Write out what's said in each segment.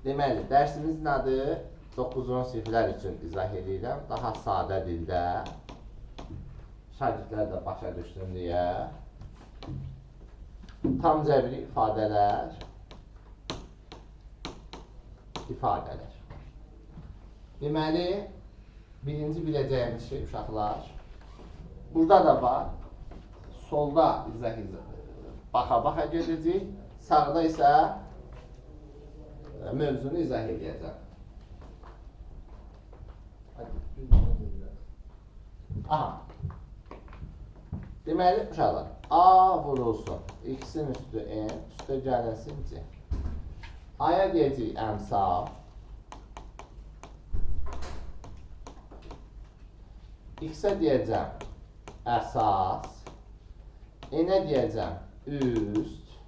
Deməli, dərsimizin adı 9-cu siniflər üçün izah edirəm. Daha sadə dildə. Şagirdlər də başa düşsün deyə. Tam cəbri ifadələr. İfadələr. Deməli, birinci biləcəyimiz şey uşaqlar. Burada da var. Solda izah baxa-baxa gedəcəyik. Sağda isə mövzunu izah edəcəm. Aha. Deməli, uşaqlar, A vurulsun, X-in üstü N, üstə gəlinsin C. A-ya deyəcəyik əmsal. X-ə deyəcəm əsas. N-ə deyəcəm üst,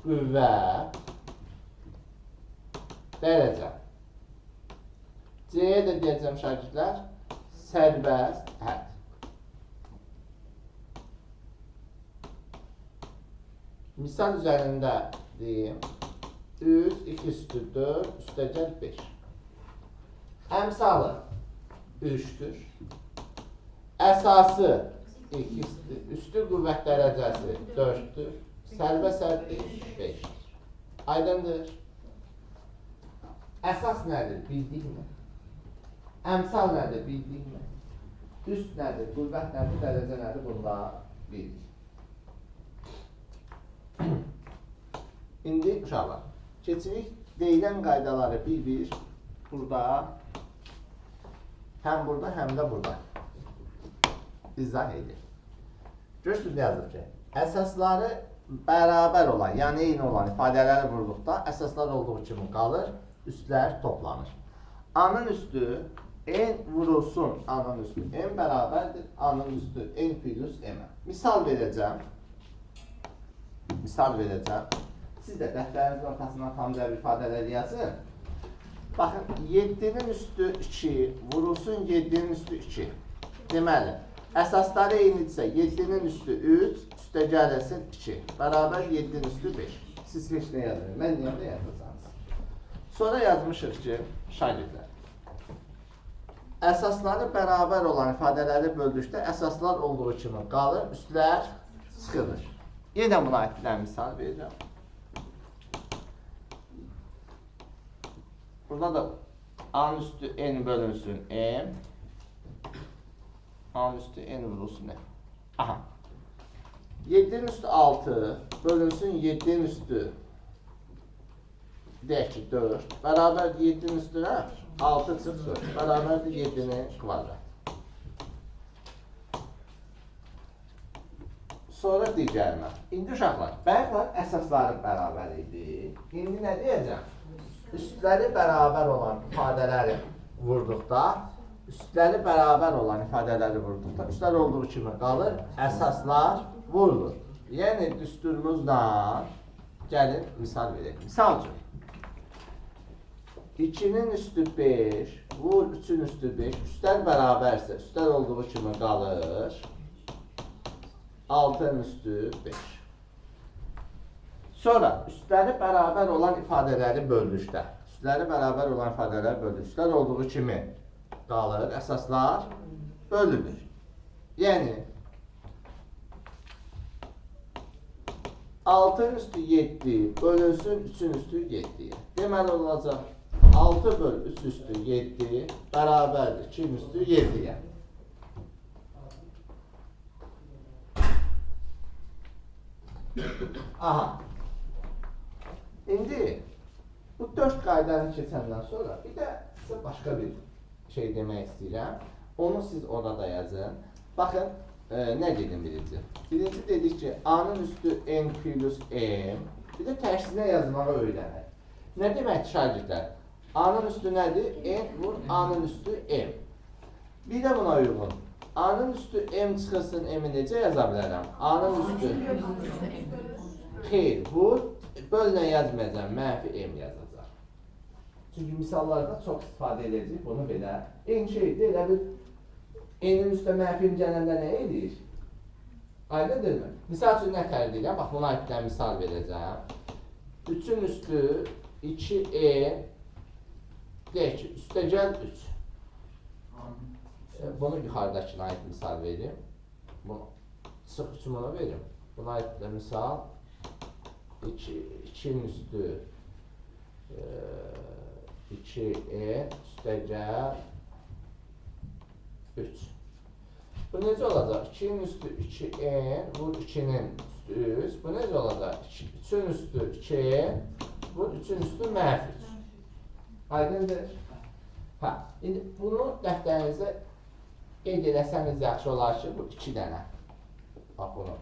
qüvvə, dərəcə. C-yə də deyəcəm şagirdlər, sərbəst hədd. Misal üzərində deyim, 3, 2 üstü 4, üstəgəl 5. Əmsalı 3-dür. Əsası 2-dir. Üstü qüvvət dərəcəsi 4-dür. Sərbəst həddi 5-dir. Aydındır. Əsas nədir? Bildikmi? Əmsal nədir? Bildikmi? Üst nədir? Qüvvət nədir? Dərəcə nədir? Bunu da bildik. İndi uşaqlar, keçirik deyilən qaydaları bir-bir burada, həm burada, həm də burada izah edir. Görürsünüz nə yazır ki, əsasları bərabər olan, yəni eyni olan ifadələri vurduqda əsaslar olduğu kimi qalır, üstlər toplanır. A-nın üstü N vurulsun A-nın üstü M bərabərdir, A-nın üstü N plus M-ə. Misal verəcəm. Misal verəcəm. Siz də dəftərinizin ortasına tam cəbr ifadələri yazın. Baxın, 7-nin üstü 2 vurulsun 7-nin üstü 2. Deməli, əsasları eynidirsə 7-nin üstü 3, üstə gəlsin 2. Bərabər 7-nin üstü 5. Siz heç nə yazmayın. Mən deyəm də yazacaqsınız. Sonra yazmışıq ki, şagirdlər, əsasları bərabər olan ifadələri böldükdə əsaslar olduğu kimi qalır, üstlər çıxılır. Yenə buna aid bir misal verirəm. Burada da A-nın üstü N bölünsün M. A-nın üstü N vurulsun M. Aha. 7-nin üstü 6 bölünsün 7-nin üstü deyək ki 4. Bərabər 7-nin üstü nə? 6 çıx 4. Bərabərdir 7-nin kvadrat. Sonra digərinə. İndi uşaqlar, bayaqlar əsasları bərabər idi. İndi nə deyəcəm? Üstləri bərabər olan ifadələri vurduqda, üstləri bərabər olan ifadələri vurduqda, üstlər olduğu kimi qalır, əsaslar vurulur. Yəni düsturumuzla gəlin misal verək. Misal üçün, 2-nin üstü 5, vur 3-ün üstü 5, üstlər bərabərsə, üstlər olduğu kimi qalır. 6-nın üstü 5. Sonra üstləri bərabər olan ifadələri böldükdə, üstləri bərabər olan ifadələri böldükdə, üstlər olduğu kimi qalır, əsaslar bölünür. Yəni 6-nın üstü 7 bölünsün 3-ün üstü 7-yə. Deməli olacaq 6 böl 3 üstü 7 bərabərdir 2-nin üstü 7-yə. Aha. İndi bu 4 qaydanı keçəndən sonra bir də sizə başqa bir şey demək istəyirəm. Onu siz orada yazın. Baxın, nə dedim birinci? Birinci dedik ki, A-nın üstü N plus M. Bir də tərsinə yazmağı öyrənək. Nə deməkdir şagirdlər? A-nın üstü nədir? N vur A-nın üstü M. Bir də buna uyğun. A-nın üstü M çıxılsın, M-i necə yaza bilərəm? A-nın üstü xeyr, vur, böllə yazmayacağam, mənfi M yazacağam. Çünki misallarda çox istifadə edəcəyik bunu belə. Eyni şeydir, elə bir N-in üstə mənfi M gələndə nə edir? Aydındırmı? Misal üçün nə tər deyirəm? Bax, buna aid bir misal verəcəm. 3-ün üstü 2n deyək ki, üstəgəl 3. Bunu yuxarıdakına aid misal verim. Bunu çıx 3 buna verim. Buna aid də misal 2-nin üstü 2n üstəgəl 3. Bu necə olacaq? 2-nin üstü 2n vur 2-nin üstü 3. Bu necə olacaq? 3-ün üstü 2n vur 3-ün üstü mənfi 3. Aydındır? Hə, indi bunu dəftərinizdə qeyd eləsəniz yaxşı olar ki, bu 2 dənə. Bax bunu.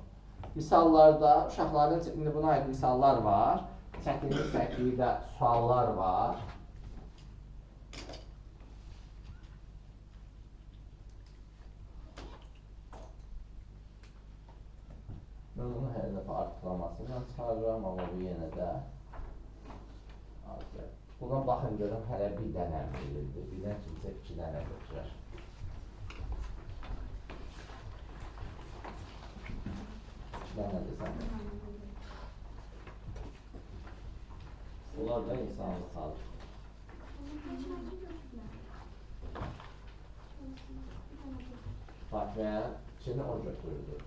Misallarda, uşaqların indi buna aid misallar var. Çətinlik çəkdiyi də suallar var. Mən bunu hər dəfə artıqlamasından çıxarıram, amma bu yenə də artıq. Buna baxın görüm, hələ bir dənə verildi. Birdən kimsə 2 dənə götürər. 2 dənə desəm. Bunlar da insanlıq sağlıqdır. Fatmaya şimdi o götürdü.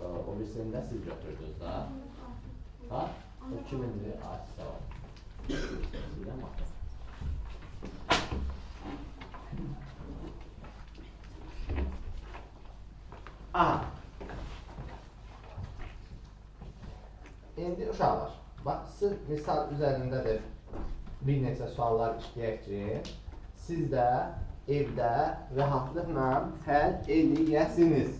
O birisini də siz götürdünüz da. Ha? O kimindir? Ay, sağ ol. Sizdən baxın. Aha. İndi uşaqlar, bax, sırf misal üzərində də bir neçə suallar işləyək ki, siz də evdə rahatlıqla həll eləyəsiniz.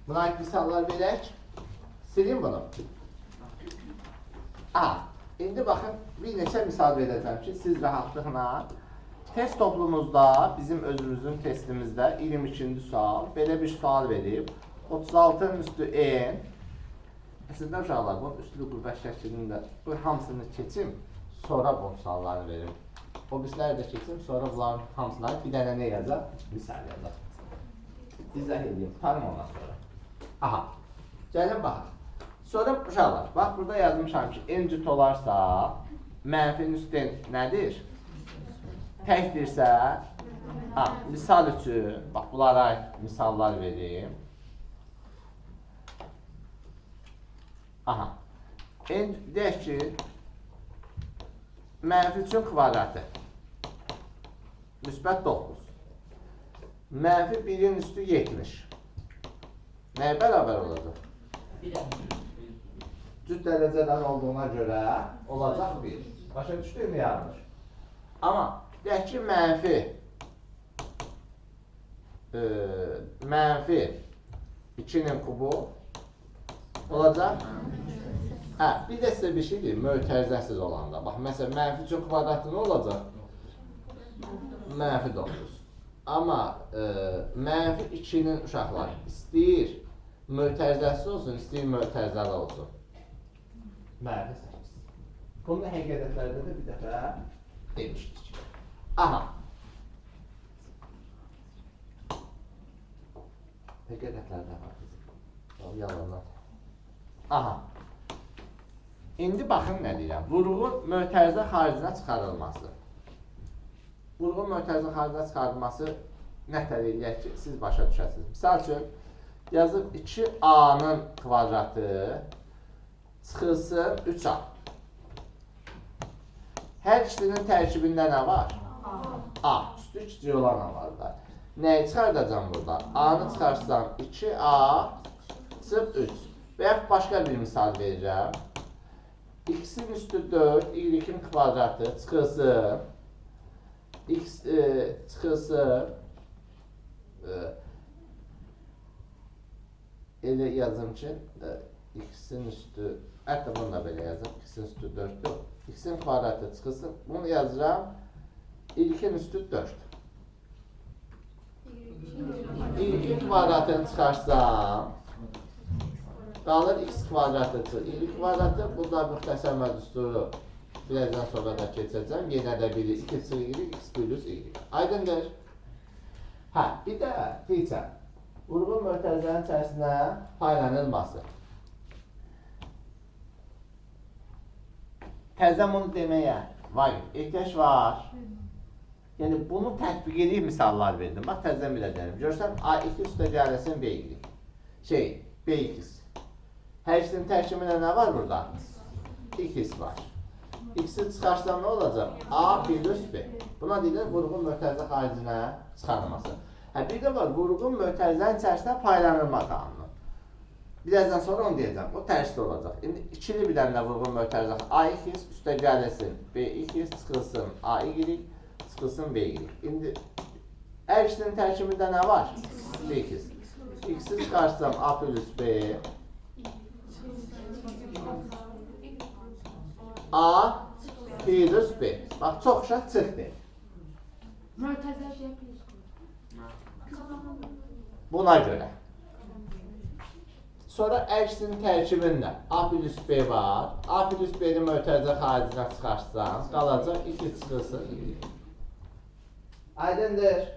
Buna aid misallar verək. Silin bunu. Aha, indi baxın, bir neçə misal verəcəm ki, siz rahatlıqla test toplumuzda, bizim özümüzün testimizdə 22-ci sual, belə bir sual verib. 36-nın üstü n. Əslində uşaqlar, bunun üstlü qüvvət şəklini də, bu hamısını keçim, sonra bunun suallarını verim. O birisləri də keçim, sonra bunların hamısını bir dənə nə yazacaq? Misal yazacaq. İzah edeyim, tutarım ondan sonra. Aha, gəlin baxaq. Sonra uşaqlar, bax burada yazmışam ki, n cüt olarsa, mənfinin üstü n nədir? Təkdirsə, ha, misal üçün, bax bunlara misallar vereyim. Aha, n deyək ki, mənfi 3-ün kvadratı, müsbət 9, mənfi 1-in üstü 70. Nəyə bərabər olacaq? Cüt dərəcədən olduğuna görə olacaq 1. Başa düşdük mü yanlış? Amma deyək ki, mənfi 2-nin kubu olacaq. Hə, bir də sizə bir şey deyim, mötərizəsiz olanda. Bax, məsələn, mənfi 3-ün kvadratı nə olacaq? Mənfi 9. Amma mənfi 2-nin uşaqlar istəyir mötərizəsiz olsun, istəyir mötərizəli olsun. Mənfi 8. Bunu həqiqətlərdə də bir dəfə demişdik. Aha. Həqiqətlərdə var bizim. Yalanlar. Aha. İndi baxın nə deyirəm. Vurğun mötərizə xaricinə çıxarılması. Vurğun mötərizə xaricinə çıxarılması nə tər eləyək ki, siz başa düşəsiniz. Misal üçün, yazıb 2a-nın kvadratı çıxılsın 3a. Hər ikisinin tərkibində nə var? A. Üstü kiçik olan A var da. Nəyi çıxardacam burada? A-nı çıxarsam 2a çıx 3. Və yaxud başqa bir misal verəcəm. X-in üstü 4, y-in kvadratı çıxılsın. X çıxılsın. Elə yazım ki, x-in üstü, hətta bunu da belə yazım, x-in üstü 4-dür. X-in kvadratı çıxılsın. Bunu yazıram, y-in üstü 4. Y-in kvadratını çıxarsam, qalır x kvadratı çıxır. Y kvadratı, bu da müxtəsər mövzusunu birazdan sonra da keçəcəm. Yenə də biri 2 çıx y, x plus y. Aydındır? Hə, bir də deyəcəm, vurğun mötərizənin içərisinə paylanılması. Təzədən bunu deməyə var, ehtiyac var. Yəni bunu tətbiq edib misallar verdim. Bax təzədən bir də deyirəm. Görsən A2 üstə gəlsin BY. BX. Hər ikisinin tərkibində nə var burada? X var. X-i çıxarsam nə olacaq? A plus B. Buna deyilir vurğun mötərizə xaricinə çıxarılması. Hə, bir də var vurğun mötərizənin içərisində paylanılma qanunu. Birazdan sonra onu deyəcəm. O tərsi olacaq. İndi ikili bir dənə vurğun mötərizə AX üstə gəlsin BX çıxılsın AY çıxılsın BY. İndi hər ikisinin tərkibində nə var? BX. X-i çıxarsam A plus B A plus B. Bax, çox uşaq çıxdı. Buna görə. Sonra əksinin tərkibində A plus B var. A plus B-ni mötərizə xaricinə çıxarsan, qalacaq 2 çıxılsın Y. Aydındır?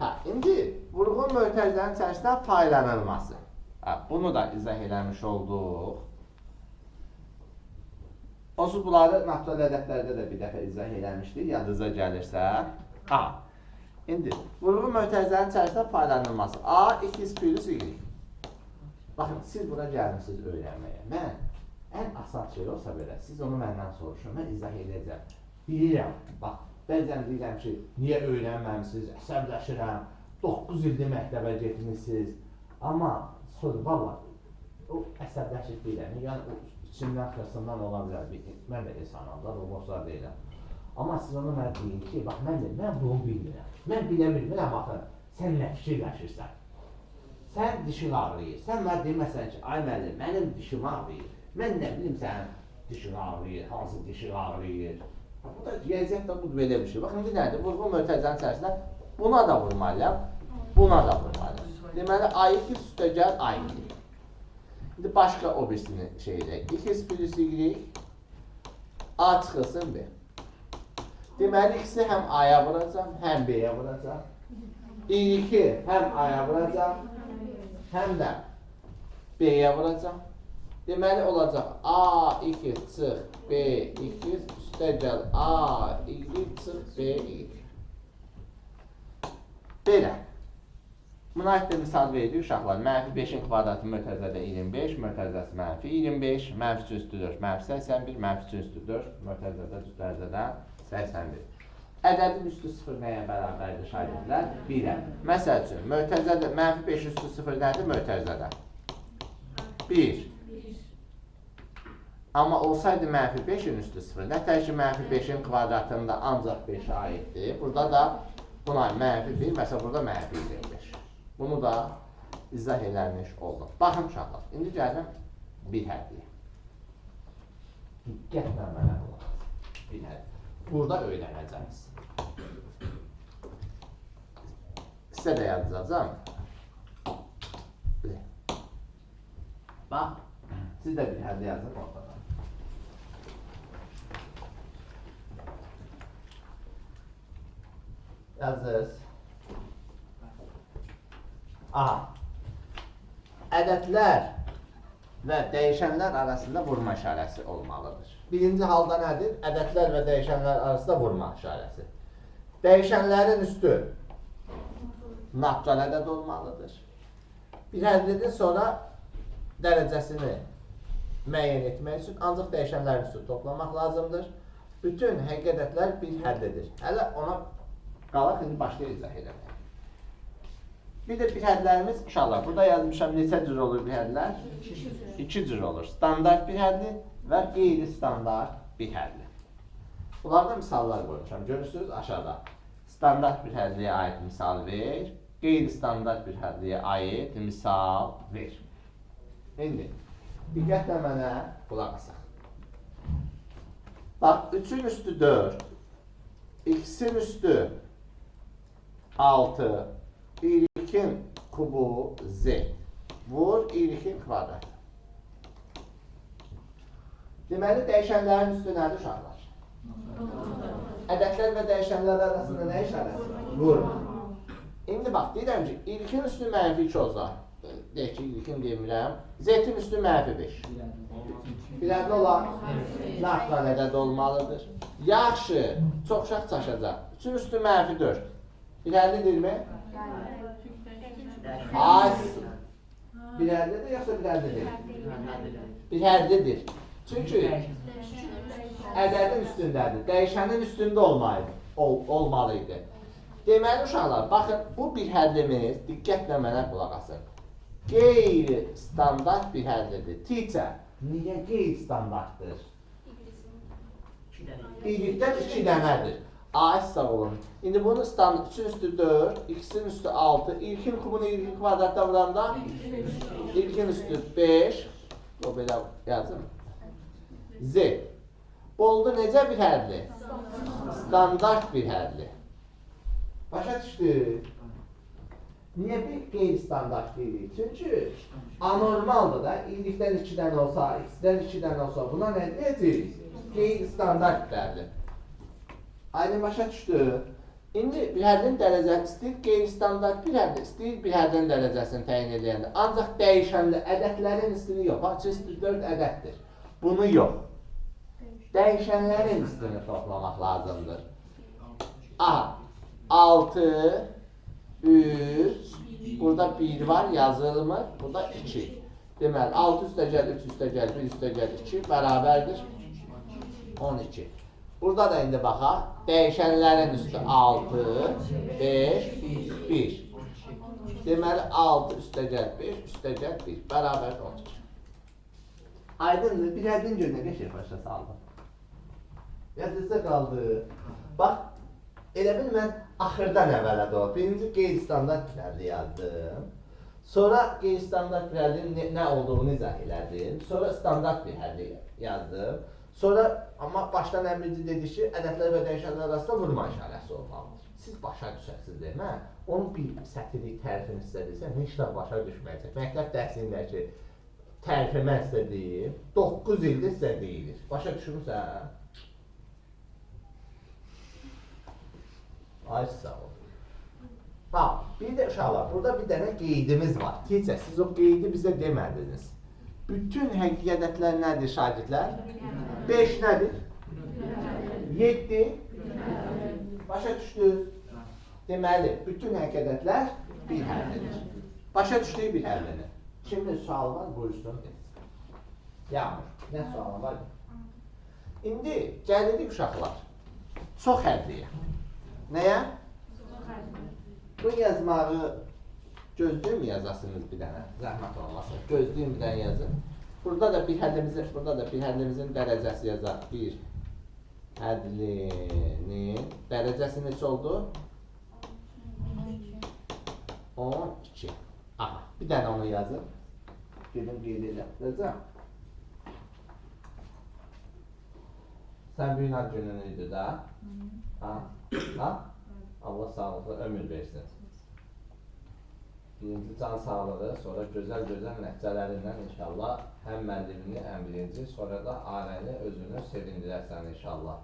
Hə, indi vurğun mötərizənin içərisində paylanılması. Hə, bunu da izah eləmiş olduq. Onsuz bunları natural ədədlərdə də bir dəfə izah eləmişdik, yadınıza gəlirsə. A. İndi vurğun mötərizənin içərisində paylanılması. A, x plus y. Baxın, siz bura gəlmisiniz öyrənməyə. Mən ən asan şey olsa belə, siz onu məndən soruşun, mən izah edəcəm. Bilirəm, bax, bəzən deyirəm ki, niyə öyrənməmisiniz, əsəbləşirəm, 9 ildir məktəbə getmişsiniz. Amma, sonra, vallah, o əsəbləşib deyirəm, yəni o içimdən, xırsımdan ola bilər, mən də insanam da, robotlar deyiləm. Amma siz onu mənə deyin ki, bax, mən bunu bilmirəm. Mən bilə bilmirəm axı, sən nə fikirləşirsən? Sən dişin ağrıyır. Sən mənə deməsən ki, ay müəllim, mənim dişim ağrıyır. Mən nə bilim sənin dişin ağrıyır, hansı dişin ağrıyır. Bu da riyaziyyat da bu belə bir şey. Bax, indi nədir? Vurğun mötərizənin içərisində buna da vurmalıyam, buna da vurmalıyam. Deməli, A2 üstə gəl A2. İndi başqa o birisini şey edək. X plus Y, A çıxılsın B. Deməli, X-i həm A-ya vuracam, həm B-yə vuracam. Y-i həm A-ya vuracam, həm də B-yə vuracam. Deməli, olacaq A2 çıx B2 üstə gəl A, Y çıx B, Y. Belə. Buna aid də misal verdik uşaqlar. Mənfi 5-in kvadratı mötərizədə 25, mötərizəsi mənfi 25, mənfi 3-ün üstü 4, mənfi 81, mənfi 3-ün üstü 4, mötərizədə cüt dərəcədən 81. Ədədin üstü 0 nəyə bərabərdir şagirdlər? 1-ə. Məsəl üçün, mötərizədə mənfi 5-in üstü 0 nədir mötərizədə? 1. Amma olsaydı mənfi 5-in üstü 0, nətər ki mənfi 5-in kvadratında ancaq 5-ə aiddir. Burada da buna mənfi 1, məsələn burada mənfi 25. Bunu da izah eləmiş oldum. Baxın uşaqlar, indi gəldim bir həddiyə. Diqqətlə mənə qulaq asın. Bir hədd. Burada öyrənəcəksiniz. Sizə də yazacağam. Bax, siz də bir həddi yazın ortada. Yazırız. A. Ədədlər və dəyişənlər arasında vurma işarəsi olmalıdır. Birinci halda nədir? Ədədlər və dəyişənlər arasında vurma işarəsi. Dəyişənlərin üstü natural ədəd olmalıdır. Bir həddidən sonra dərəcəsini müəyyən etmək üçün ancaq dəyişənlərin üstü toplamaq lazımdır. Bütün həqiqi ədədlər bir hədlidir. Hələ ona qalaq, indi başlayaq izah eləməyə. Bir də bir hədlərimiz, uşaqlar, burada yazmışam neçə cür olur bir hədlər? İki cür olur. Standart bir hədli və qeyri-standart bir hədli. Bunlarda misallar qoymuşam. Görürsünüz aşağıda. Standart bir hədliyə aid misal ver, qeyri-standart bir hədliyə aid misal ver. İndi, diqqətlə mənə qulaq asaq. Bax, 3-ün üstü 4, x-in üstü 6, y-in kubu z. Vur y-in kvadratı. Deməli, dəyişənlərin üstü nədir uşaqlar? Ədədlər və dəyişənlər arasında nə işarəsi var? Vurma. İndi bax, deyirəm ki, y-in üstü mənfi 2 olsa, deyək ki, y-in demirəm, z-in üstü mənfi 5. Bir hədli olar? Natural ədəd olmalıdır. Yaxşı, çox uşaq çaşacaq. 3-ün üstü mənfi 4. Bir hədlidirmi? Ay, bir hədlidir yoxsa bir hədli deyil? Bir hədlidir. Çünki ədədin üstündədir. Dəyişənin üstündə olmalı idi. Deməli uşaqlar, baxın, bu bir hədlimiz, diqqətlə mənə qulaq asın. Qeyri-standart bir hədlidir. Teacher, niyə qeyri-standartdır? Y-dən 2 dənədir. Ay, sağ olun. İndi bunun 3-ün üstü 4, x-in üstü 6, y-in kubunu y-in kvadratda vuranda y-in üstü 5, o belə yazım, z. Bu oldu necə bir hədli? Standart bir hədli. Başa düşdü. Niyə bir qeyri-standart deyirik? Çünki anormaldır da, y-dən 2 dənə olsa, x-dən 2 dənə olsa, buna nə deyəcəyik? Qeyri-standart bir hədli. Aydın başa düşdü. İndi bir həddin dərəcəsi istəyir, qeyri-standart bir həddi istəyir, bir həddin dərəcəsini təyin edəndə. Ancaq dəyişənli ədədlərin üstünü yox. Ha, 4 ədəddir. Bunu yox. Dəyişənlərin üstünü toplamaq lazımdır. Aha, 6, 3, burada 1 var, yazılmır, burada 2. Deməli, 6 üstə gəl, 3 üstə gəl, 1 üstə gəl, 2 bərabərdir 12. Burada da indi baxaq, dəyişənlərin üstü 6, 5, 1. Deməli, 6 üstə gəl, 5 üstə gəl, 1 bərabərdir 12. Aydındır, bir həddin gör nə qəşəng başa saldım. Yadınızda qaldı. Bax, elə bil mən axırdan əvvələ doğru. Birinci qeyri-standart bir hədli yazdım. Sonra qeyri-standart bir həddin nə olduğunu izah elədim. Sonra standart bir hədli yazdım. Sonra, amma başdan ən birinci dedi ki, ədədlər və dəyişənlər arasında vurma işarəsi olmalıdır. Siz başa düşəsiniz demə, onun bir sətirlik tərifini sizə desəm, heç də başa düşməyəcək. Məktəb təhsilindəki tərifi mən sizə deyim, 9 ildir sizə deyilir. Başa düşmüsən? Ay, sağ ol. Ha, bir də uşaqlar, burada bir dənə qeydimiz var. Teacher, siz o qeydi bizə demədiniz. Bütün həqiqi ədədlər nədir şagirdlər? 5 nədir? 7. Başa düşdünüz? Deməli, bütün həqiqi ədədlər bir hədlidir. Başa düşdüyü bir hədlidir. Kimin sualı var, buyursun desin. Yağmur, nə sualı var? İndi gəlirik uşaqlar. Çox hədliyə. Nəyə? Bu yazmağı gözlüyüm yazasınız bir dənə, zəhmət olmasın. Gözlüyüm bir dənə yazın. Burada da bir həddimizin, burada da bir həddimizin dərəcəsi yazaq. Bir həddinin dərəcəsi neçə oldu? 12. Aha, bir dənə onu yazın. Gedim qeyd elətdirəcəm. Sən bu gün ad günün idi da? Ha? Ha? Allah sağlıqlı ömür versin. Birinci can sağlığı, sonra gözəl-gözəl nəticələrindən inşallah həm müəllimini, ən birinci, sonra da ailəni, özünü sevindirərsən inşallah.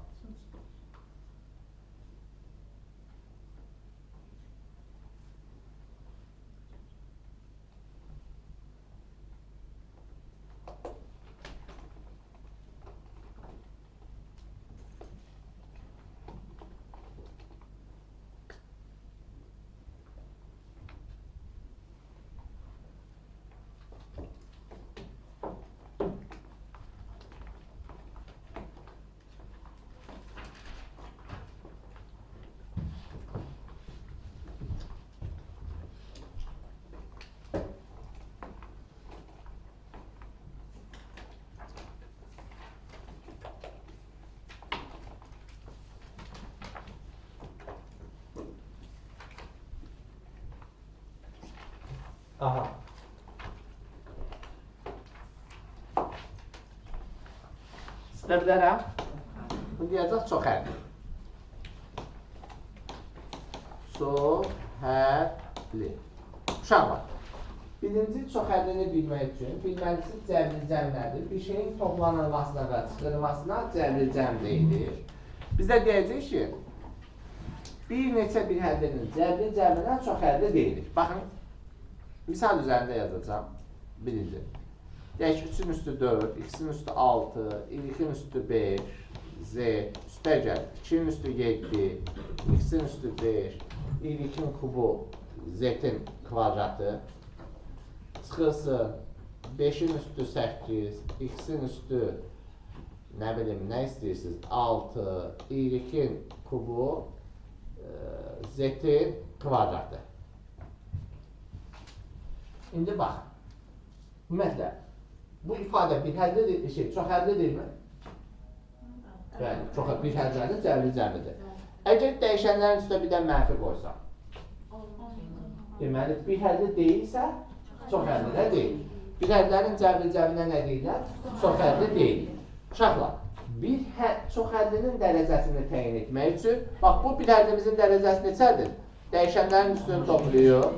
Aha. İstə bilərəm. Bu deyəcək çox hədli. Çox hədli. Uşaqlar, birinci çox hədlini bilmək üçün bilməlisiniz cəbri cəm nədir? Bir şeyin toplanılmasına və çıxırılmasına cəbri cəm deyilir. Bizə deyəcək ki, bir neçə bir həddinin cəbri cəminə çox hədli deyilir. Baxın, misal üzərində yazacağam. Birinci. Deyək ki, 3-ün üstü 4, x-in üstü 6, y-in üstü 5, z, üstə gəl, 2-nin üstü 7, x-in üstü 5, y-in kubu, z-in kvadratı. Çıxılsın, 5-in üstü 8, x-in üstü, nə bilim, nə istəyirsiniz, 6, y-in kubu, z-in kvadratı. İndi bax, ümumiyyətlə, bu ifadə bir hədlidir, çox hədli deyilmi? Bəli, çox bir hədlərin cəbri cəmidir. Əgər dəyişənlərin üstə bir də mənfi qoysam, deməli, bir hədli deyilsə, çox hədli də deyil. Bir hədlərin cəbri cəminə nə deyirlər? Çox hədli deyil. Uşaqlar, çox hədlinin dərəcəsini təyin etmək üçün, bax, bu bir hədlimizin dərəcəsi neçədir? Dəyişənlərin üstünü toplayır.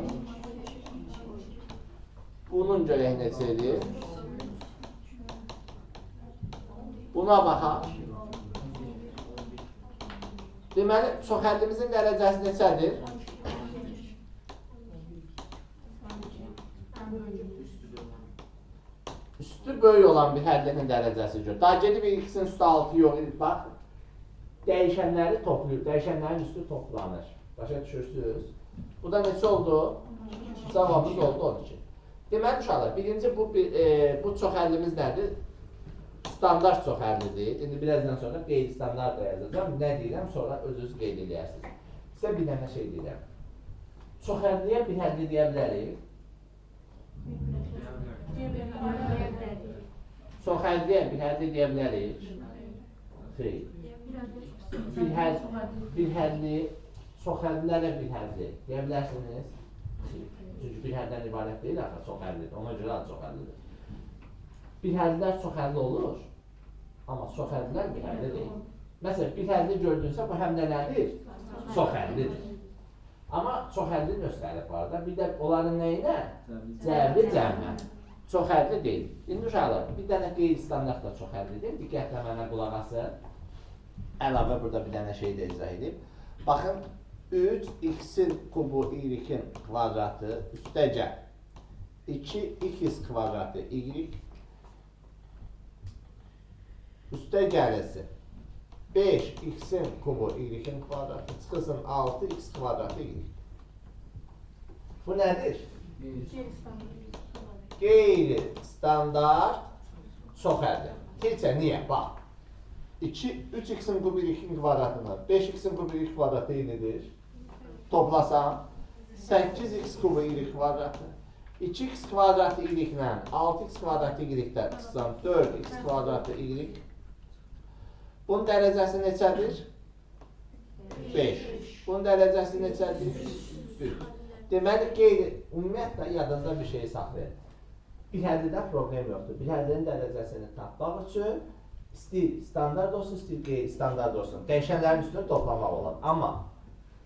Bunun görək neçə edir? Buna baxaq. Deməli, çox hədlimizin dərəcəsi neçədir? Üstü böyük olan bir həddinin dərəcəsi gör. Daha gedib x-in üstü 6 yox. Bax, dəyişənləri toplayır. Dəyişənlərin üstü toplanır. Başa düşürsünüz? Bu da neçə oldu? Cavabımız oldu 12. Deməli, uşaqlar, birinci bu çox həllimiz nədir? Standart çox həllidir. İndi birazdan sonra qeyri-standart da yazacağam. Nə deyirəm, sonra öz-öz qeyd eləyərsiniz. Sizə bir dənə şey deyirəm. Çox həlliyə bir həlli deyə bilərik. Çox həlliyə bir həlli deyə bilərik. Xeyr. Bir həlli, çox həllilərə bir həlli deyə bilərsiniz. Xeyr. Çünki bir həddən ibarət deyil, axı çox həllidir. Ona görə adı çox həllidir. Bir həllilər çox həlli olur, amma çox həllilər bir həlli deyil. Məsələn, bir həlli gördünsə, bu həm də nədir? Çox həllidir. Amma çox həllinin öz fərqi var da. Bir də onların nəyinə? Cəbri cəminə. Çox həlli deyil. İndi uşaqlar, bir dənə qeyri-standart da çox həllidir. Diqqətlə mənə qulaq asın. Əlavə burada bir dənə şey də izah edib. Baxın, 3 x-in kubu y-in kvadratı üstəcə 2 x kvadratı y üstə gəlirsin 5 x-in kubu y-in kvadratı çıxılsın 6 x kvadratı y. Bu nədir? Qeyri-standart çox hədli. Teacher, niyə? Bax. 2, 3 x-in kubu y-in kvadratından 5 x-in kubu y kvadratı eynidir. Toplasam 8x kubu y kvadratı 2x kvadratı y-lə 6x kvadratı y-dən çıxsam 4x kvadratı y. Bunun dərəcəsi neçədir? 5. Bunun dərəcəsi neçədir? 3. Deməli, ümumiyyətlə yadınızda bir şeyi saxlayın. Bir hədlidə problem yoxdur. Bir həllinin dərəcəsini tapmaq üçün istəyir standart olsun, istəyir qeyri-standart olsun. Dəyişənlərin üstünü toplamaq olar. Amma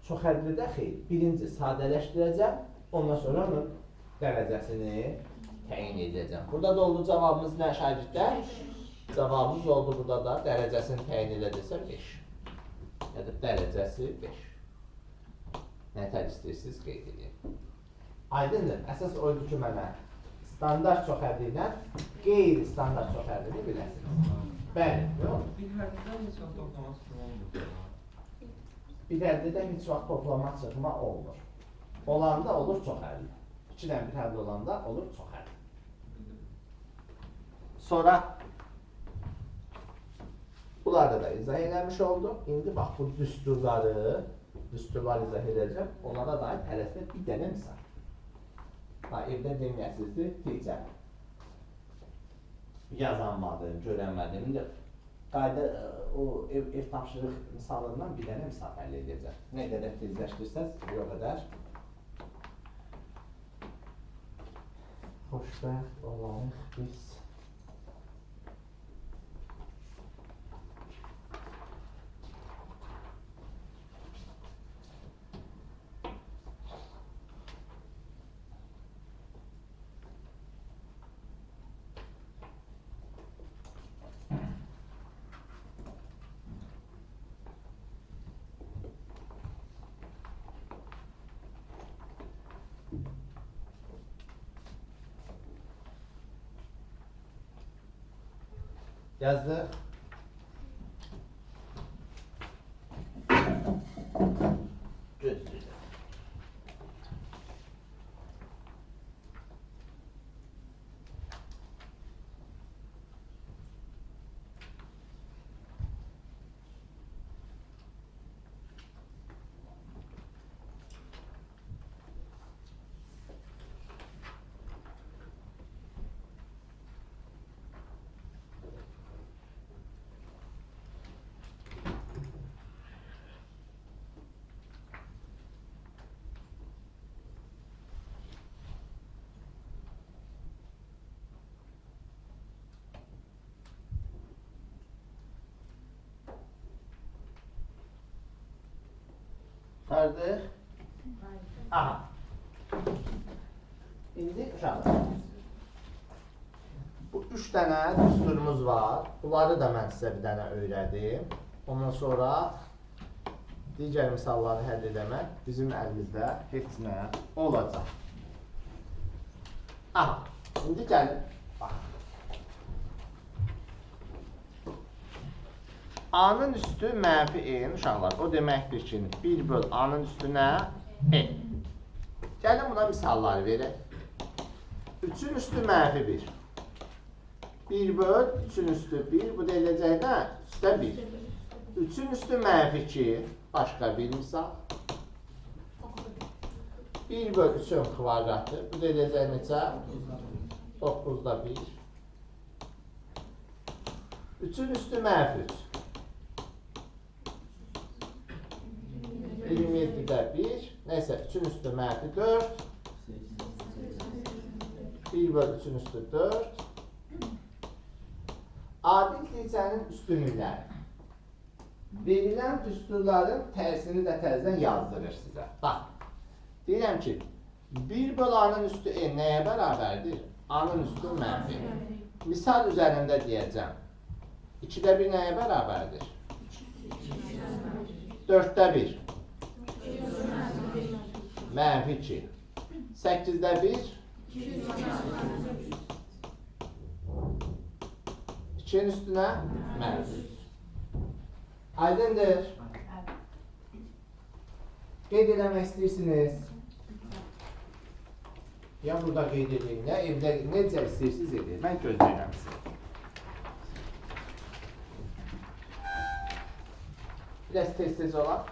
çox hədlidə xeyr. Birinci sadələşdirəcəm, ondan sonra onun dərəcəsini təyin edəcəm. Burada da oldu cavabımız nə şagirdlər? Cavabımız oldu burada da dərəcəsini təyin edəcəksə 5. Ya da dərəcəsi 5. Nətər istəyirsiniz qeyd edin. Aydındır. Əsas oydu ki mənə standart çox hədli ilə qeyri-standart çox həddini biləsiniz. Bəli, yox. Bir hədlidən heç vaxt toplama çıxma olmur. Bir hədlidən heç vaxt toplama çıxma olmur. Olanda olur çox hədli. İki dənə bir hədli olanda olur çox hədli. Sonra bunları da izah eləmiş oldum. İndi bax bu düsturları izah edəcəm. Onlara dair hərəsində bir dənə misal. Ha, evdə deməyəsizdir, teacher. Yazanmadım, görənmədim. İndi qayda o ev tapşırıq misalından bir dənə misal həll edəcəm. Nə qədər tezləşdirsəz, o qədər xoşbəxt olarıq biz. Yazdıq. Gözləyirəm. Qurtardıq. Aha. İndi uşaqlar. Bu 3 dənə düsturumuz var. Bunları da mən sizə bir dənə öyrədim. Ondan sonra digər misalları həll eləmək bizim əlimizdə heç nə olacaq. Aha. İndi gəlin. Bax. A-nın üstü mənfi n uşaqlar. O deməkdir ki, 1 böl A-nın üstünə n. Gəlin buna misalları verək. 3-ün üstü mənfi 1. 1 böl 3-ün üstü 1. Bu da eləyəcək nə? Üstə 1. 3-ün üstü mənfi 2. Başqa bir misal. 1 böl 3-ün kvadratı. Bu da eləyəcək neçə? 9-da 1. 3-ün üstü mənfi 3. 27'də 1. Neyse 3'ün üstü mənfi 4. 1 böl 3'ün üstü 4. Adil kilsənin üstünlükləri. Verilən düsturların tərsini də təzədən yazdırır sizə. Bax, deyirəm ki, 1 böl A-nın üstü N nəyə bərabərdir? A-nın üstü mənfi. Misal üzərində deyəcəm. 2-də 1 nəyə bərabərdir? 4-də 1. Mənfi 2. 8-də 1. 2-nin üstünə mənfi 3. Aydındır. Qeyd eləmək istəyirsiniz. Ya burada qeyd edin, ya evdə necə istəyirsiniz edin. Mən gözləyirəm sizi. Biraz tez-tez olaq.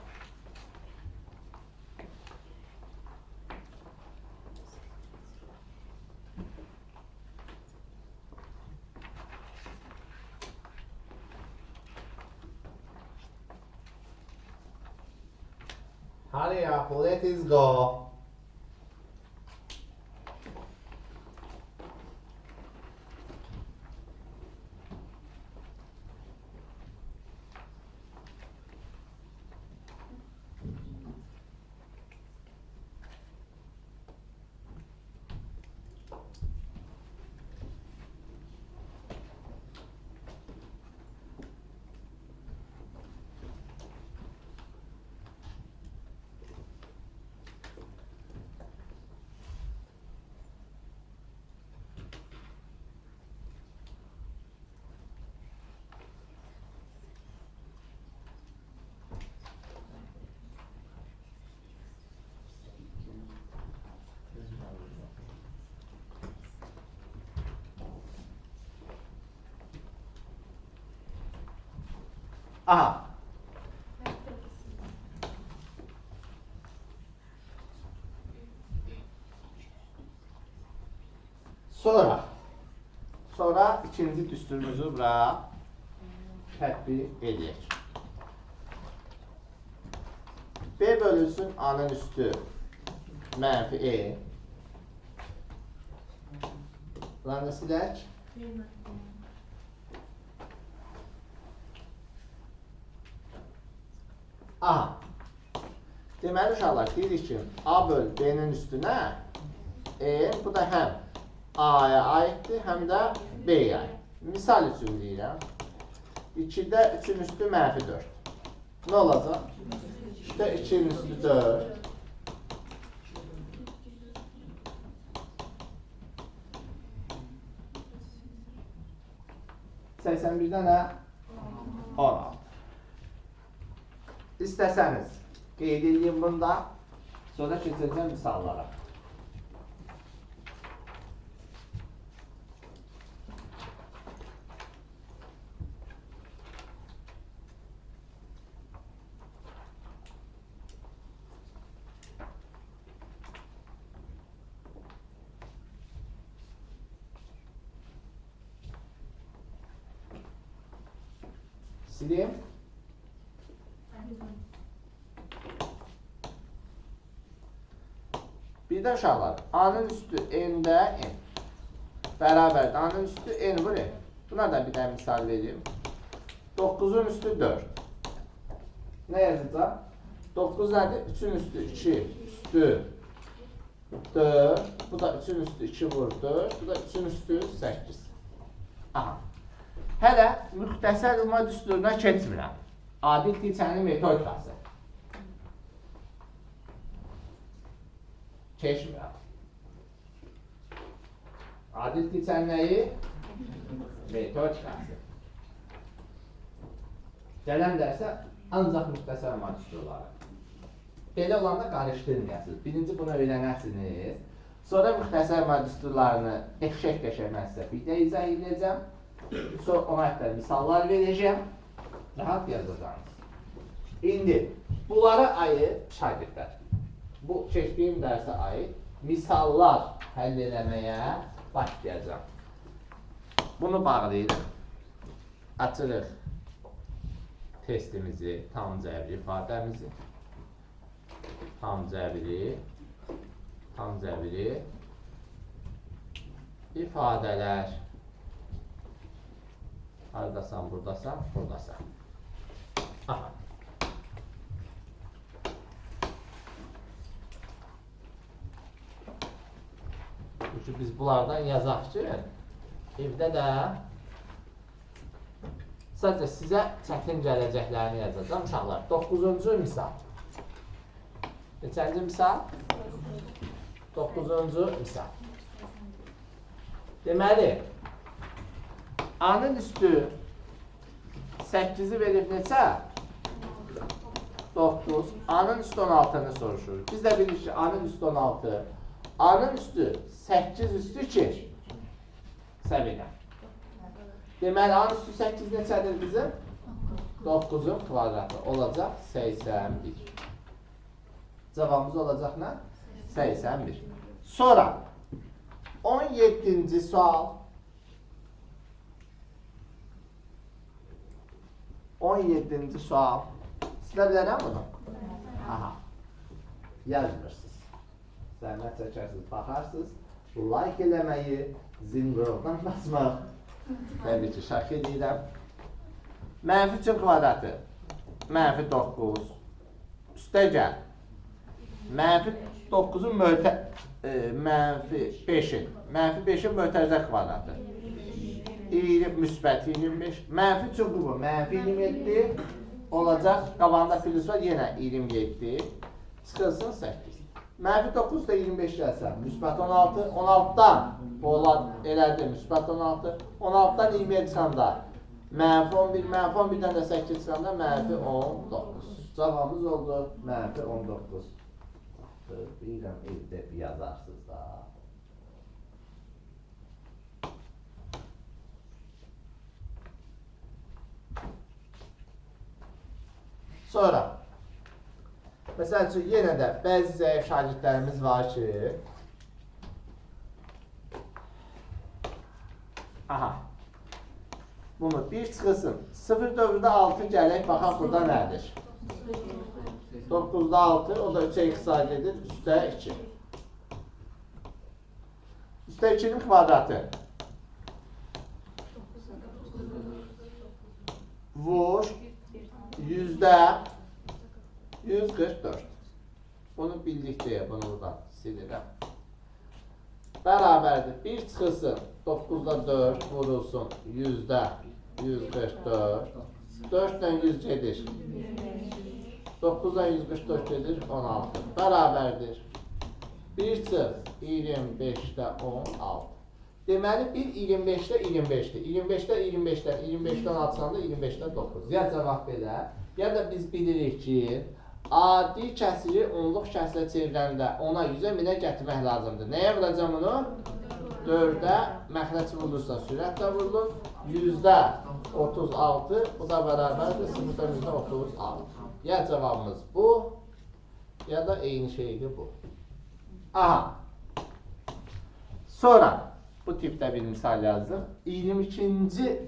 Hurry up, let us go. Aha. Sonra ikinci düsturumuzu bura tətbiq edək. B bölünsün A-nın üstü mənfi E. Buranı da silək. Aha. Deməli uşaqlar, deyirik ki, A böl B-nin üstünə E, bu da həm A-ya aiddir, həm də B-yə aid. Misal üçün deyirəm. 2-də 3-ün üstü mənfi 4. Nə olacaq? 3-də 2-nin üstü 4. 81-də nə? 16. İstəsəniz qeyd edeyim bunda. Sonra keçəcəm misallara. Sileyim. Bir də uşaqlar, A-nın üstü N-də N. Bərabərdir. A-nın üstü N vur N. Buna da bir dənə misal vereyim. 9-un üstü 4. Nə yazacağam? 9 nədir? 3-ün üstü 2 üstü 4. Bu da 3-ün üstü 2 vur 4. Bu da 3-ün üstü 8. Aha. Hələ müxtəsər vurma düsturuna keçmirəm. Adil Tiçənin metodikası. Keçmirəm. Adil Tiçənin nəyi? Metodikası. Gələn dərsə ancaq müxtəsər vurma düsturları. Belə olanda qarışdırmayasınız. Birinci bunu öyrənəsiniz. Sonra müxtəsər vurma düsturlarını qəşəng-qəşəng mən sizə bir də izah edəcəm. Sonra ona aid misallar verəcəm. Rahat yazacaqsınız. İndi bunlara aid şagirdlər. Bu keçdiyim dərsə aid misallar həll eləməyə başlayacağam. Bunu bağlayırıq. Açırıq testimizi, tam cəbri ifadəmizi. Tam cəbri ifadələr. Haradasan, buradasan, buradasan. Aha. Çünki biz bunlardan yazaq ki, evdə də sadəcə sizə çətin gələcəklərini yazacağam uşaqlar. 9-cu misal. Neçənci misal? 9-cu misal. Deməli, A-nın üstü 8-i verib neçə? 9. A-nın üstü 16-nı soruşur. Biz də bilirik ki, A-nın üstü 16. A-nın üstü 8 üstü 2. Səhv edirəm. Deməli, A-nın üstü 8 neçədir bizim? 9-un kvadratı olacaq 81. Cavabımız olacaq nə? 81. Sonra 17-ci sual. 17-ci sual. Silə bilərəm bunu? Aha. Yazmırsınız. Zəhmət çəkərsiniz, baxarsınız. Like eləməyi, zınqırovdan basmaq. Təbii ki, şək edirəm. Mənfi 3-ün kvadratı. Mənfi 9. Üstə gəl. Mənfi 9-un mənfi 5-in. Mənfi 5-in mötərizə kvadratı. Müsbət 25. Mənfi 3-ün qubu mənfi 27 olacaq. Qabağında plus var, yenə 27. Çıxılsın 8. Mənfi 9 da 25 gəlsə, müsbət 16. 16-dan elədi, müsbət 16. 16-dan 27 çıxanda mənfi 11, mənfi 11-dən də 8 çıxanda mənfi 19. Cavabımız oldu mənfi 19. Bilirəm, evdə yazarsınız da. Sonra, məsəl üçün, yenə də bəzi zəif şagirdlərimiz var ki, aha, bunu bir çıxılsın, 0 dövrdə 6 gələk, baxaq burada nədir? 9-da 6, o da 3-ə ixtisar gedir, üstə 2. Üstə 2-nin kvadratı. Vur. %144. Bunu bildik deyə bunu buradan silirəm. Bərabərdir. 1 çıxılsın. 9-da 4 vurulsun. %144. 4 ilə 100 gedir. 9-dan 144 gedir. 16. Bərabərdir. 1 çıx 25-də 16. Deməli, 1 25-də 25-dir. 25-də 25-dən 25-dən 16-da 25-də 9. Ya cavab belə, ya da biz bilirik ki, adi kəsiri onluq kəsirə çevirəndə ona 100-ə 1000-ə gətirmək lazımdır. Nəyə vuracam onu? 4-ə məxrəc vurulursa sürətlə vurulur. %36, bu da bərabərdir 0,36. Ya cavabımız bu, ya da eyni şeydir bu. Aha. Sonra bu tipdə bir misal yazdım. 22-ci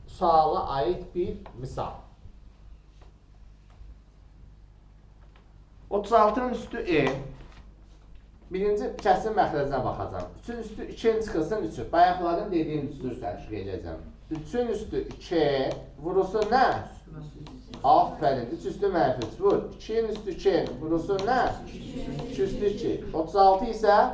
suala aid bir misal. 36-nın üstü E. Birinci kəsim məxrəcinə baxacağam. 3-ün üstü 2-nin çıxılsın 3-ü. Bayaqların dediyim düzür təşkil edəcəm. 3-ün üstü 2 vurulsun nə? Aferin. 3 üstü mənfi 3 vur. 2-nin üstü 2 vurulsun nə? 2 üstü 2. 36 isə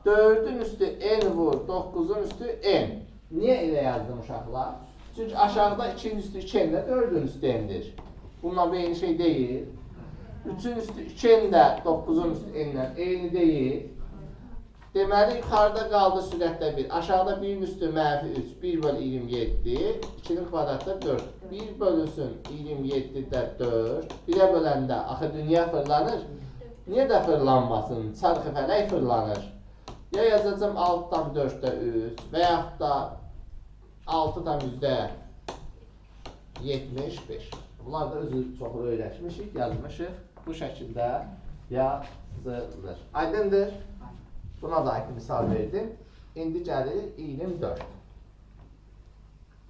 4-ün üstü n vur, 9-un üstü n. Niyə elə yazdım uşaqlar? Çünki aşağıda 2-nin üstü 2n də 4-ün üstü n-dir. Bununla bir eyni şey deyil. 3-ün üstü 2n də 9-un üstü n-lə eyni deyil. Deməli, yuxarıda qaldı sürətdə 1. Aşağıda 1-in üstü mənfi 3, 1 bölü 27. 2-nin kvadratı 4. 1 bölünsün 27-də 4. 1-ə böləndə axı dünya fırlanır. Niyə də fırlanmasın? Çarxı fələk fırlanır. Ya yazacağım 6,4-də 3 və yaxud da 6,75. Bunlar da özü çox öyrəşmişik, yazmışıq. Bu şəkildə yazılır. Aydındır? Buna da aid misal verdim. İndi gəlir 24.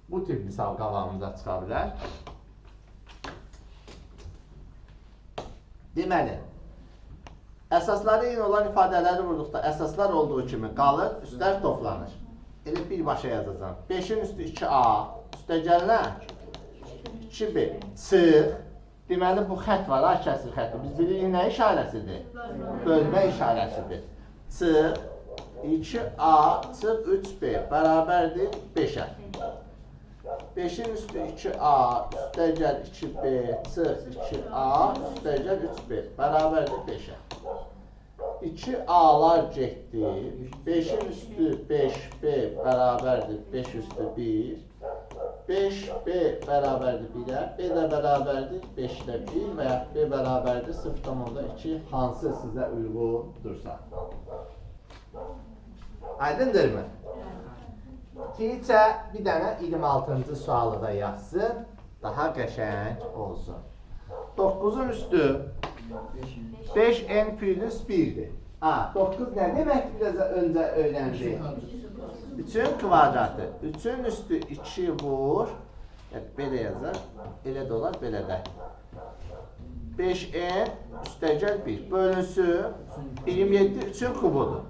Bu tip misal qabağımıza çıxa bilər. Deməli, əsasları eyni olan ifadələri vurduqda əsaslar olduğu kimi qalır, üstlər toplanır. Elə birbaşa yazacağam. 5-in üstü 2A, üstə gələn 2B, çıx. Deməli, bu xətt var, A kəsir xətti. Biz bilirik nə işarəsidir? Bölmə işarəsidir. Çıx, 2A, çıx 3B bərabərdir 5-ə. 5-in üstü 2A, üstə gəl 2B, çıx 2A, üstə gəl 3B bərabərdir 5-ə. 2A'lar getdi. 5-in üstü 5B bərabərdir 5 üstü 1. 5B bərabərdir 1-ə. B də bərabərdir 5-də 1 və ya B bərabərdir 0,2 hansı sizə uyğundursa. Aydındırmı? Tiçə bir dənə 26-cı sualı da yazsın. Daha qəşəng olsun. 9-un üstü 5n plus 1-dir. 9 nə deməkdir? Biraz öncə öyrəndik. 3-ün kvadratı. 3-ün üstü 2 vur. Yəni, belə yazar. Elə də olar, belə də. 5n üstəgəl 1. Bölünsün 27 3-ün kubudur.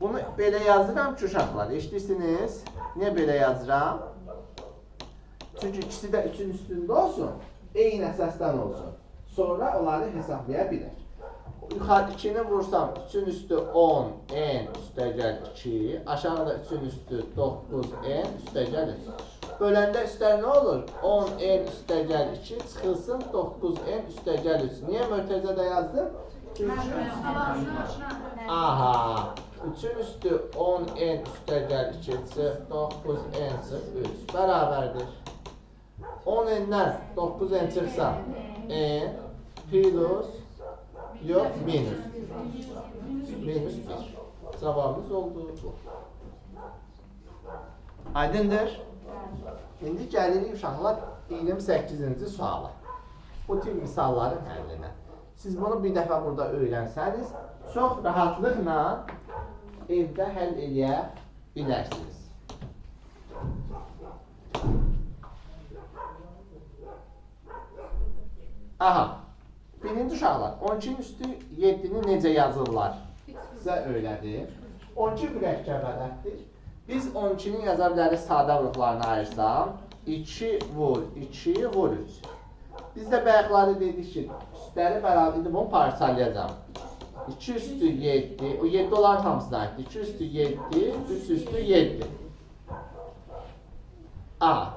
Bunu belə yazıram ki, uşaqlar, eşidirsiniz? Niyə belə yazıram? Çünki ikisi də 3-ün üstündə olsun, eyni əsasdan olsun. Sonra onları hesablaya bilər. Yuxarı 2-ni vursam, 3-ün üstü 10, n üstəgəl 2. Aşağıda 3-ün üstü 9, n üstəgəl 3. Böləndə üstlər nə olur? 10, n üstəgəl 2 çıxılsın 9, n üstəgəl 3. Niyə mötərizədə yazdım? Çünki... Aha! 3-ün üstü 10, n üstəgəl 2 çıx 9, n çıx 3. Bərabərdir. 10 n-dən 9 n çıxsa n plus yox, minus. Minus 1. Cavabımız oldu bu. Aydındır? İndi gəlirik uşaqlar 28-ci suala. Bu tip misalların həllinə. Siz bunu bir dəfə burada öyrənsəniz, çox rahatlıqla evdə həll eləyə bilərsiniz. Aha. Birinci uşaqlar, 12-nin üstü 7-ni necə yazırlar? Sizə öyrədim. 12 mürəkkəb ədəddir. Biz 12-ni yaza bilərik sadə vuruqlarına ayırsam. 2 vur, 2 vur 3. Biz də bayaqları dedik ki, üstləri bərabər idi, bunu parçalayacağam. 2 üstü 7, o 7 onların hamısına aiddir. 2 üstü 7, 3 üstü 7. Aha.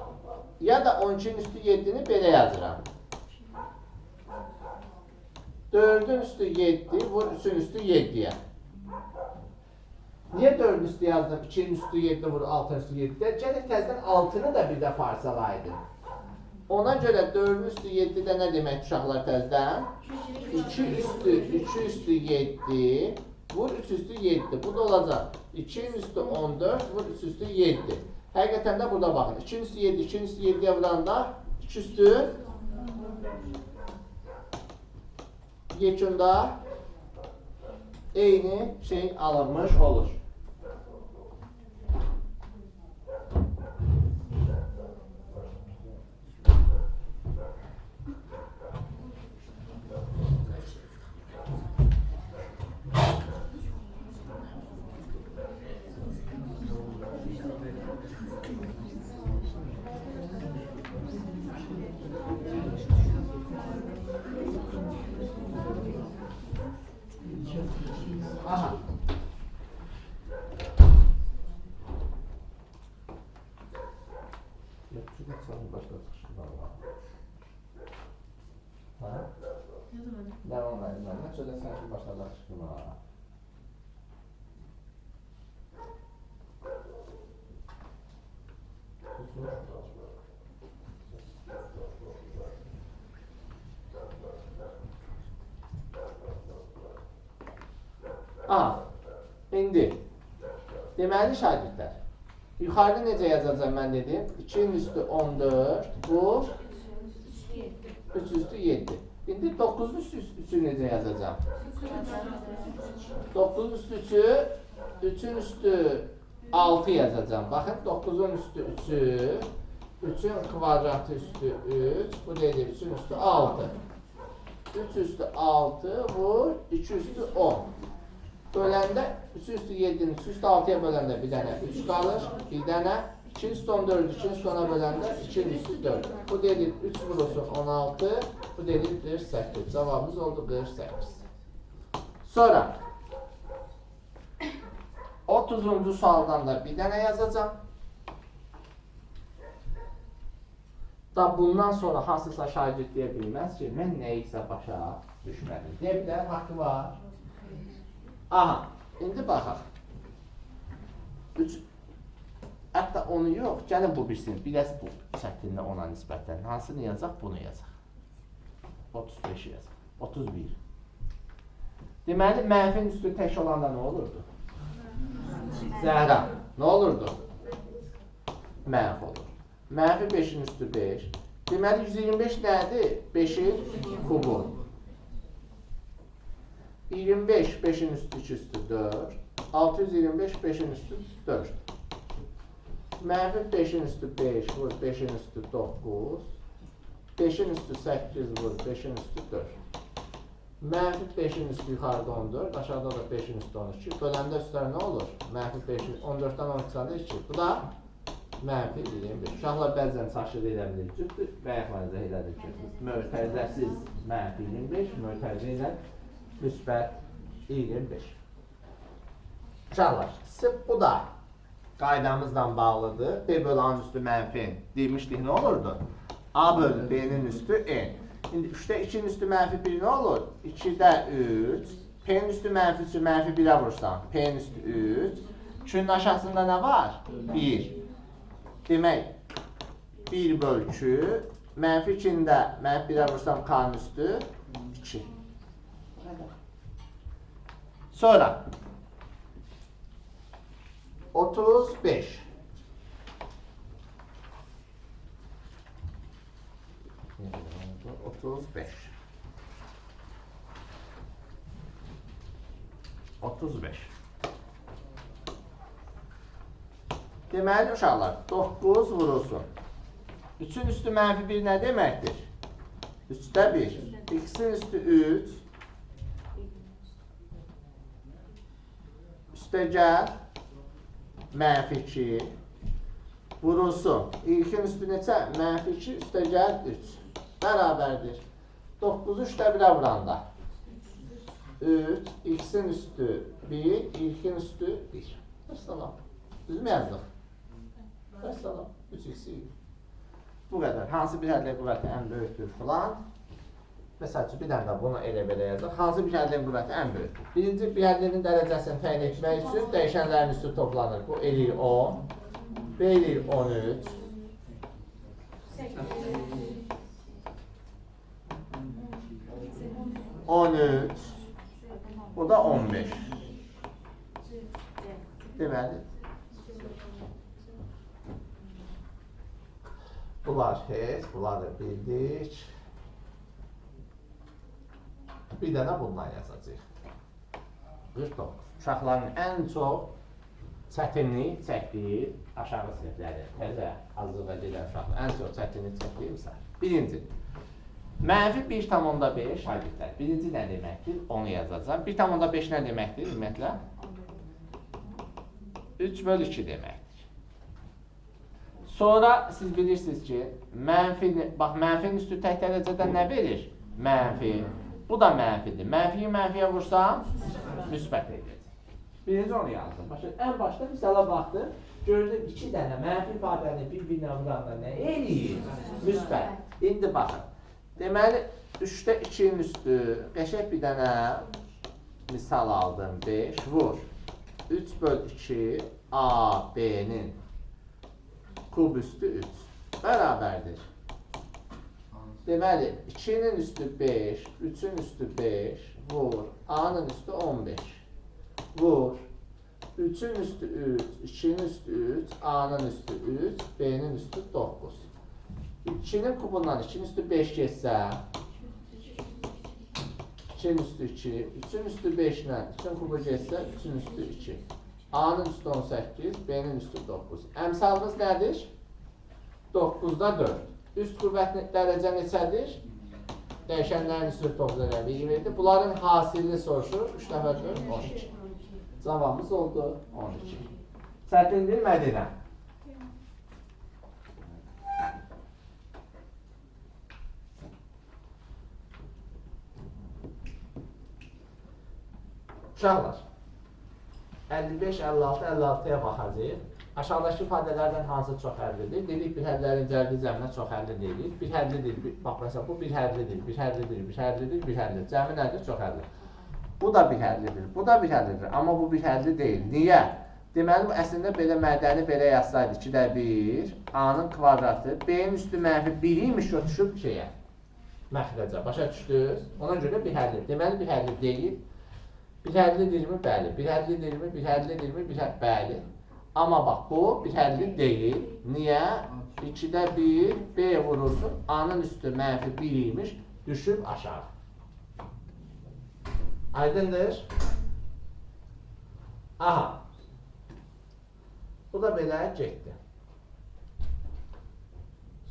Ya da 12-nin üstü 7-ni belə yazıram. 4-ün üstü 7, vur 3-ün üstü 7-yə. Niyə 4-ün üstü yazdım? 2-nin üstü 7 vur 6-nın üstü 7-də. Gələk təzədən 6-nı da bir də parçalaydım. Ona görə 4-ün üstü 7-də nə demək uşaqlar təzədən? 2 üstü 3 üstü 7 vur 3 üstü 7. Bu da olacaq. 2-nin üstü 14 vur 3 üstü 7. Həqiqətən də burada baxın. 2-nin üstü 7, 2-nin üstü 7-yə vuranda 2 üstü yekunda eyni şey alınmış olur. Aha. Devam edelim. Ne söylesen ki başladı çıkma. Aha, indi deməli şagirdlər, yuxarıda necə yazacağam mən dedim? 2-nin üstü 14, bu 3 üstü 7. İndi 9-un üstü 3-ü necə yazacağam? 9-un üstü 3-ü, 3-ün üstü 6 yazacağam. Baxın, 9-un üstü 3-ü, 3-ün kvadratı üstü 3, bu deyil 3-ün üstü 6. 3 üstü 6 vur 2 üstü 10. Böləndə 3 üstü 7-ni 3 üstü 6-ya böləndə bir dənə 3 qalır, bir dənə 2 üstü 14-ü 2 üstü 10-a böləndə 2 üstü 4. Bu deyil 3 vurulsun 16, bu deyil 48. Cavabımız oldu 48. Sonra 30-cu sualdan da bir dənə yazacağam. Da bundan sonra hansısa şagird deyə bilməz ki, mən nəyisə başa düşmədim. Deyə bilər, haqqı var. Aha, indi baxaq. 3, hətta onu yox, gəlin bu bilsin. Biraz bu çətinlik ona nisbətən. Hansını yazacaq? Bunu yazacaq. 35-i yazacaq. 31. Deməli, mənfinin üstü tək olanda nə olurdu? Zəhra, nə olurdu? Mənfi olur. Mənfi 5-in üstü 5. Deməli, 125 nədir? 5-in kubu. 25, 5-in üstü 2 üstü 4. 625, 5-in üstü 4. Mənfi 5-in üstü 5 vur 5-in üstü 9. 5-in üstü 8 vur 5-in üstü 4. Mənfi 5-in üstü yuxarıda 14, aşağıda da 5-in üstü 12. Böləndə üstlər nə olur? Mənfi 5-in 14-dən 12-dən 2. Bu da mənfi 25. Uşaqlar bəzən çaşır elə bilir. Cüzdür, bayaq mənə elədir ki, mötərizəsiz mənfi 25, mötərizə ilə müsbət 25. Uşaqlar, sırf bu da qaydamızla bağlıdır. B bölü A-nın üstü mənfi N. Demişdik, nə olurdu? A bölü B-nin üstü N. İndi 3-də 2-nin üstü mənfi 1 nə olur? 2-də 3. P-nin üstü mənfi 3-ü mənfi 1-ə vursan, P-nin üstü 3. 2-nin aşağısında nə var? 1. Demək, 1 böl 2. Mənfi 2-nin də mənfi 1-ə vursam K-nın üstü 2. Sonra 35. 35. 35. Deməli uşaqlar, 9 vurulsun. 3-ün üstü mənfi 1 nə deməkdir? 3-də 1. X-in üstü 3. Üstə gəl, mənfi 2, vurulsun. İlkin üstü neçə? Mənfi 2, üstə gəl 3. Bərabərdir. 9-u 3-də 1-ə vuranda. 3, x-in üstü 1, ilkin üstü 1. Vəssalam. Düz mü yazdıq? Vəssalam. 3x 1. Bu qədər. Hansı bir həllə qüvvəti ən böyükdür filan. Məsəl üçün, bir dənə də bunu elə belə yazaq. Hansı bir həllinin qüvvəti ən böyükdür? Birinci bir həllinin dərəcəsini təyin etmək üçün dəyişənlərin üstü toplanır. Bu eləyir 10, B eləyir 13, 13, bu da 15. Deməli, bunlar heç, bunları bildik. Bir dənə bundan yazacağıq. 49. Uşaqların ən çox çətinlik çəkdiyi aşağı sinifləri, təzə hazırlığa gedən uşaqların ən çox çətinlik çəkdiyi misal. Birinci, mənfi 1,5 şagirdlər. Birinci nə deməkdir? Onu yazacağam. 1,5 nə deməkdir ümumiyyətlə? 3/2 deməkdir. Sonra siz bilirsiniz ki, mənfi, bax, mənfinin üstü tək dərəcədən nə verir? Mənfi. Bu da mənfidir. Mənfiyi mənfiyə vursam, müsbət edəcək. Birinci onu yazdım. Başa, ən başda misala baxdım. Gördüm 2 dənə mənfi ifadəni bir-birinə vuranda nə eləyir? Müsbət. İndi baxın. Deməli, 3-də 2-nin üstü, qəşəng bir dənə misal aldım. 5 vur. 3/2 A, B-nin kub üstü 3 bərabərdir. Deməli, 2-nin üstü 5, 3-ün üstü 5, vur, A-nın üstü 15, vur, 3-ün üstü 3, 2-nin üstü 3, A-nın üstü 3, B-nin üstü 9. 2-nin kubundan 2-nin üstü 5 getsə, 2-nin üstü 2, 3-ün üstü 5 ilə 3-ün kubu getsə, 3-ün üstü 2. A-nın üstü 18, B-nin üstü 9. Əmsalımız nədir? 9-da 4. Üst qüvvət dərəcə neçədir? Dəyişənlərin üstü toplanır, 27. Bunların hasilini soruşur. 3 dəfə 4, 12. Cavabımız oldu 12. Çətindir Mədinə. Uşaqlar, 55, 56, 56-ya baxacağıq. Aşağıdakı ifadələrdən hansı çox həllidir? Dedik, bir həllərin cərdi cəminə çox həlli deyilik. Bir həllidir, bax məsələn, bu bir həllidir, bir həllidir, bir həllidir, bir həllidir. Cəmi nədir? Çox həlli. Bu da bir həllidir, bu da bir həllidir. Amma bu bir həlli deyil. Niyə? Deməli, bu əslində belə mədəni belə yazsaydı 2-də 1, A-nın kvadratı, B-nin üstü mənfi 1 imiş, o düşüb şeyə, məxrəcə. Başa düşdünüz? Ona görə bir həlli. Deməli, bir həlli deyil. Bir həllidirmi? Bəli. Bir həllidirmi? Bir həllidirmi? Bir həlli... Bəli. Amma bax, bu bir həlli deyil. Niyə? 2-də 1, B vurulsun, A-nın üstü mənfi 1 imiş, düşüb aşağı. Aydındır? Aha. Bu da belə getdi.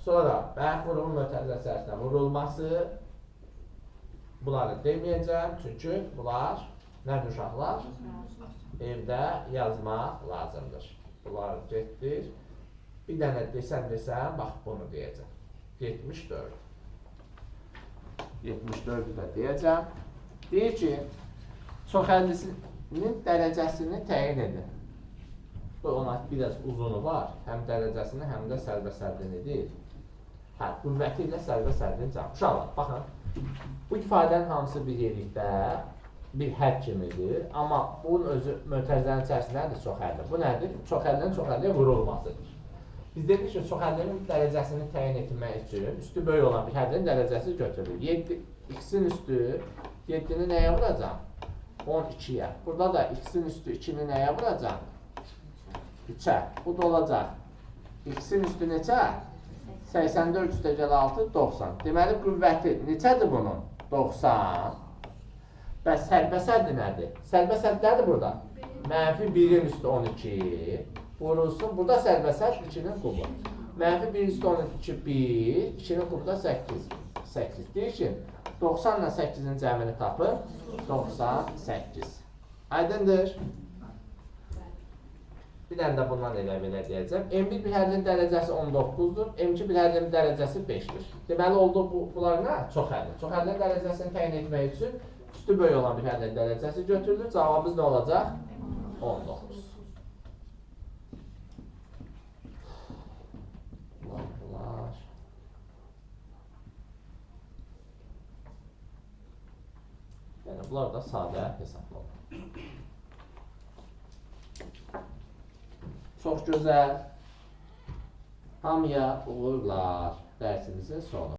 Sonra, bərk vurğun mötərizə içərisində vurulması, bunları deməyəcəm, çünki bunlar nədir uşaqlar? Evdə yazmaq lazımdır. Bunlar getdir. Bir dənə desəm, bax bunu deyəcəm. 74. 74-ü də deyəcəm. Deyir ki, çoxhəllisinin dərəcəsini təyin edin. Bu ona biraz uzunu var. Həm dərəcəsini, həm də sərbəst həddini deyir. Hə, qüvvəti ilə sərbəst həddini cavab. Uşaqlar, baxın. Bu ifadənin hamısı bir yerlikdə bir hədd kimidir. Amma bunun özü mötərizənin içərisində nədir? Çox həlli. Bu nədir? Çox həllinin çox həlliyə vurulmasıdır. Biz dedik ki, çox həllinin dərəcəsini təyin etmək üçün üstü böyük olan bir həllinin dərəcəsi götürülür. 7, x-in üstü 7-ni nəyə vuracam? 12-yə. Burada da x-in üstü 2-ni nəyə vuracam? 3-ə. Bu da olacaq. X-in üstü neçə? 84 üstəgəl 6, 90. Deməli, qüvvəti neçədir bunun? 90. Bəs sərbəst həddi nədir? Sərbəst hədd nədir burada? Mənfi 1-in üstü 12 vurulsun. Burada sərbəst hədd 2-nin kubu. Mənfi 1-in üstü 12, 1. 2-nin kubu da 8. 8. Deyir ki, 90 ilə 8-in cəmini tapın. 98. Aydındır? Bir dənə də bundan elə belə deyəcəm. M1 bir həllinin dərəcəsi 19-dur. M2 bir həllinin dərəcəsi 5-dir. Deməli, oldu bunlar nə? Çox həlli. Çox həllinin dərəcəsini təyin etmək üçün üstü böyük olan bir həllinin dərəcəsi götürülür. Cavabımız nə olacaq? 19. Bunlar. Yəni bunlar da sadə hesablar. Çox gözəl. Hamıya uğurlar. Dərsimizin sonu.